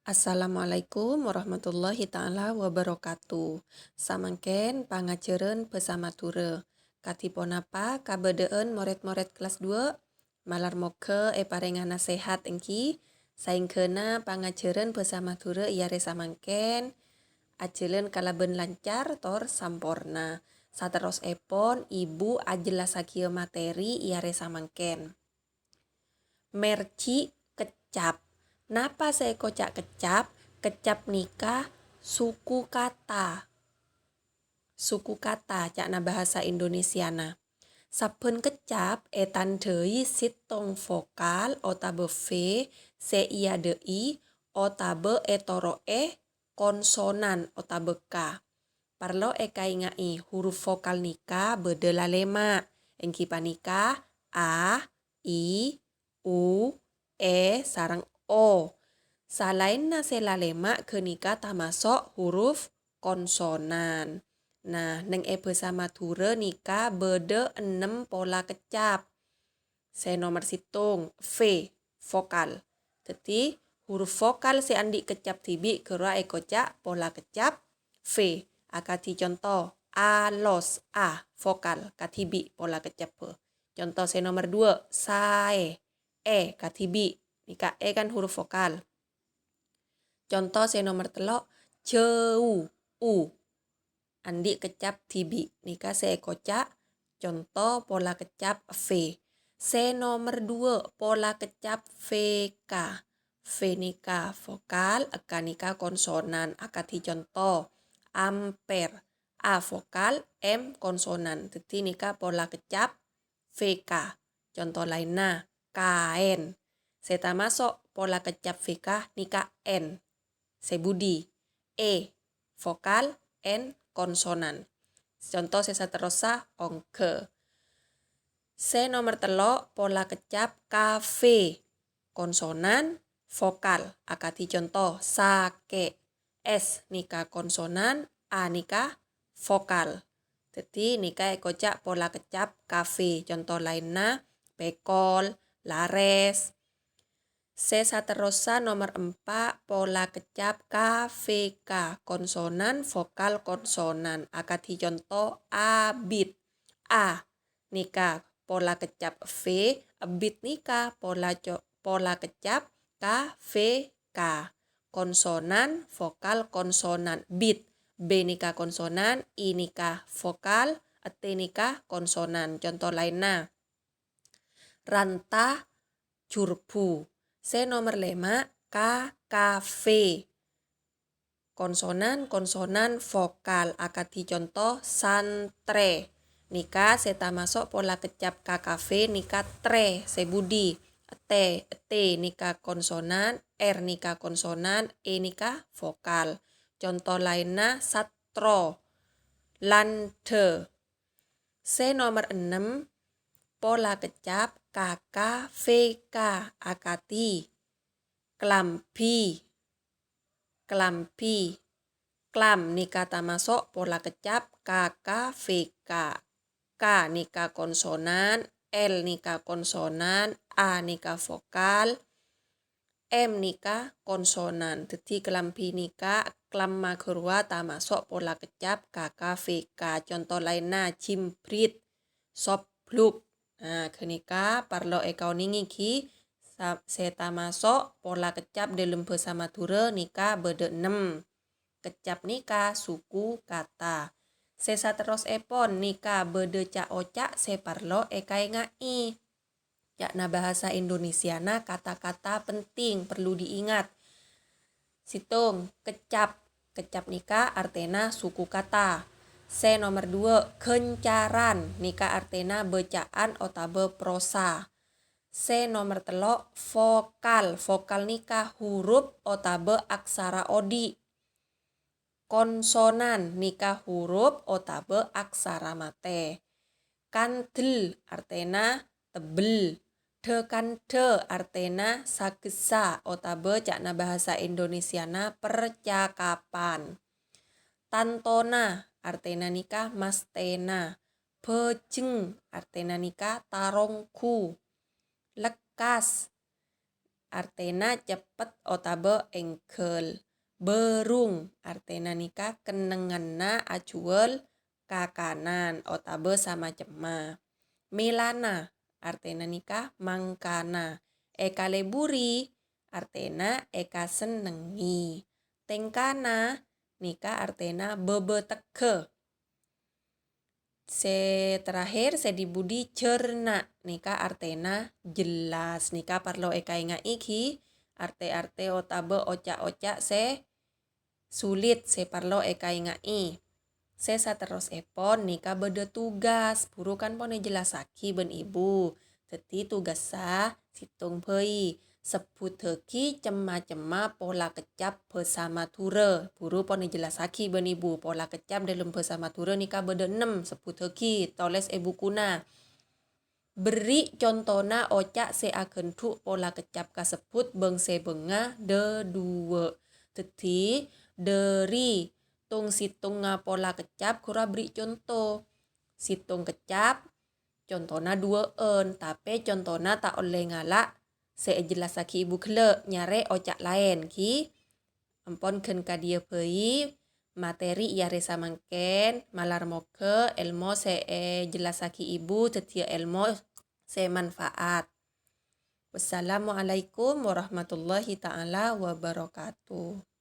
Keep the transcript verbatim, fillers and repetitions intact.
Assalamualaikum warahmatullahi ta'ala wabarakatuh. Samangkèn pangajhârân bhâsa Madhurâ. Kadhi ponapa kabâdâ'ân morèd-morèd kellas dua? Malar moghâ èparèngana sehat èngghi, saèngghâna pangajhârân bhâsa Madhurâ è arè samangkèn ajhâlân kalabân lancar tor samporna. Saterrossèpon, Ibu ajhellassaghiyâ materi è arè samangkèn. Mèrjhi' keccap. Napa sè èkoca' keccap? Keccap nèka suku kata. Suku kata, ca'na bhâsa Indonesiana. Sabbhân keccap ètandhâi sèttong vokal otabâ V sè èadâ'i otabâ ètoro'è konsonan otabâ K. Parlo èkaènga'è, huruf vokal nèka bâdâ lalèma', èngghi panèka A, I, U, E, sareng O. Salaènna sè lalèma' ghânèka tamaso' huruf konsonan. Nah, neng è bhâsa Madhurâ nèka bâdâ ennem pola keccap. Sè nomer sèttong, V, vokal. Dhâddhi, huruf vokal sè andi' keccap dhibi' ghârowa èkoca' pola keccap V. Akadhi conto, alos, A, vokal, kadhibi' pola keccap B. Conto sè nomer dua, saè, E, kadhibi'. Nèka E kan huruf vokal. Conto sè nomer tello', jhâu, U. Andi' keccap dhibi'. Nèka sè èkoca' conto pola keccap V. Sè nomer dua, pola keccap V K. V nèka vokal, K nèka konsonan. Akadhi conto, ampèr. A vokal, M konsonan. Dhâddhi nèka pola keccap V K. Conto laènna, kaèn. Sè tamaso' pola keccap V K nèka N. Sè budi? E vokal, N konsonan. Conto sè saterrossa, ongghâ. Sè nomer tello', pola keccap kafé. Konsonan, vokal. Akadhi conto, sakè'. S nèka konsonan, A nèka vokal. Dhâddhi, nèka èkoca' pola keccap kafé. Conto laènna, pèkol, larès. Sè saterrossa nomer empa', pola keccap K V K. Konsonan, vokal, konsonan. Akadhi conto, abit. A nèka pola keccap V, ebit nèka pola co-, pola keccap K V K. Konsonan, vokal, konsonan, bit. B nèka konsonan, I nèka vokal, T nèka konsonan. Conto laènna. Ranta, jurbu. Sè nomer lèma', K K V. Konsonan, konsonan, vokal. Akadhi conto, santrè. Nèka sè tamaso' pola keccap K K V nèka trè, sè budi? T, T nèka konsonan, R nèka konsonan, E nèka vokal. Conto laènna, satro, landhâ. Sè nomer ennem, pola keccap K K V K, akadhi, klambhi, klambhi. Klam nèka tamaso' pola keccap K K V K. K nèka konsonan, L nèka konsonan, A nèka vokal, M nèka konsonan. Dhâddhi klambhi nèka klamma ghâruwa tamaso' pola keccap K K V K. Conto laènna, jimbrit, sobluk. Nah, ghânèka parlo èkaonèngè ghi, sa-, sè tamaso' pola keccap dhâlem bhâsa Madhurâ nèka bâdâ ennem. Keccap nèka suku kata. Sè saterrossèpon nèka bâdâ ca'-oca' sè parlo èkaènga'è. Ca'na bhâsa Indonesiana, kata-kata penting perlu diingat. Sèttong, keccap. Keccap nèka artèna suku kata. Sè nomer dua, ghâncaran. Nèka artèna bâca'an otabâ prosa. Sè nomer tello', vokal. Vokal nèka hurup otabâ aksara odi'. Konsonan nèka hurup otabâ aksara matè. Kandel artèna tebbel. Dhâ-kandhâ artèna sagessa otabâ ca'na bhâsa Indonesiana percakapan. Tantona artèna nèka mastèna. Bhâjeng artèna nèka taronggu. Lekkas. artèna ceppet otabâ èngghâl. Bârung, artèna nèka kennengnganna ajhuwâl kakanan otabâ samacemma. Mèlana, artèna nèka mangkana. Èkalèburi, artèna èkasennengngè. Tèngkana, nèka artèna bâbâteggâ. Sè terakhir, sè dhi-budhi jhârna, nèka artèna jelas. Nèka parlo èkaènga'è ghi, artè-artè otabâ oca'-oca' sè sulit sè parlo èkaènga'è. Sè saterrossèpon nèka bâdâ tugas, buru kan pon èjellassaghi bân Ibu. Dhâddhi tugassa sèttong bhâi. Sebbhuttaghi cem-macemma pola keccap bhâsa Madhurâ. Buru pon èjellassaghi bân Ibu, pola keccap dâlem bhâsa Madhurâ nèka bâdâ ennem, sebbhuttaghi, tolès è bukuna. Berri' contona oca' sè aghândhu' pola keccap kasebbhut bâng-sèbângnga dâduwâ'. Dhâddhi, dhâri tong-sèttongnga pola keccap ghuru aberri' conto. Sèttong keccap, contona duwâ'ân, tapè contona ta' ollè ngala' sè èjellassaghi Ibu ghellâ', nyarè oca' laèn, ghi. Ampon ghân kadhiyâ bhâi materi è arè samangkèn, malar moghâ èlmo sè èjellassaghi Ibu dhâddhiyâ èlmo sè manfaat. Wassalamualaikum warahmatullahi ta'ala wabarakatuh.